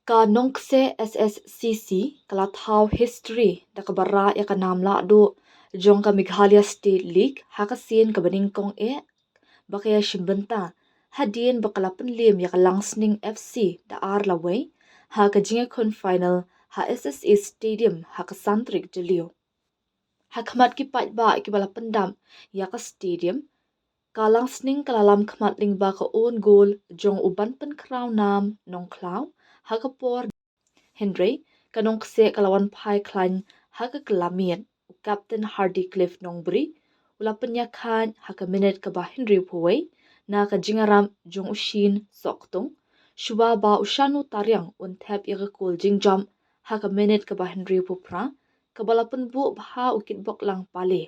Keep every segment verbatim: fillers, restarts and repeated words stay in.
Ka nongkseh S S C C ka la thaw history da kaba rah ïa ka nam lahduh jong ka Meghalaya State League ha ka sien kaba nyngkong eh ba ka ïa shim bynta hadien ba ka la pynliem ïa ka Langsning F C da ar la wei ha ka jingïakhun final ha S S A Stadium ha ka san tarik Jylliew. Ha khmat ki paidbah kiba la pyndap ïa ka stadium, ka Langsning ka la lam khmat lyngba ka own goal jong u ban pynkhraw nam Nongkhlaw ha ka por, hynrei ka nongkseh ka la wan phai khlaiñ ha ka kylla miet. U Captain Hardy Cliff Nongbri u la pynïakhaid ha ka minit kaba hynriewphew wei na ka jingïarap jong u Shin Soktung, shuwa ba u Shanu Tariang un thep ïa ka kol jingjop ha ka minit kaba hynriewphew phra, kaba la pynbuh bha u Kitboklang Pale.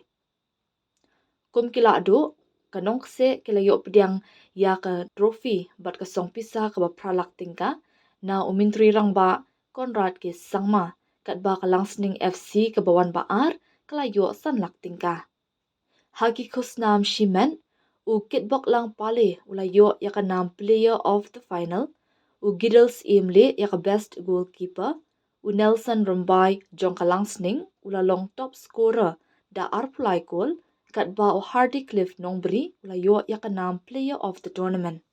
Kum ki lahduh, ka nongkseh ki la ïoh pdiang ïa ka trophy bad ka song pisa kaba phra lak tyngka na u Myntri Rangbah Conrad K Sangma, katba ka Langsning F C kaba wan ba ar ka la ïoh san lak tyngka. Ha ki khusnam shimet, u Kitboklang Pale u la ïoh ïa ka nam Player of the Final, u Giddles Ïemlieh ïa ka Best Goalkeeper, u Nelson Rymbai jong ka Langsning u la long top scorer da arphew lai kol, katba u Hardy Cliff Nongbri u la ïoh ïa ka nam Player of the Tournament.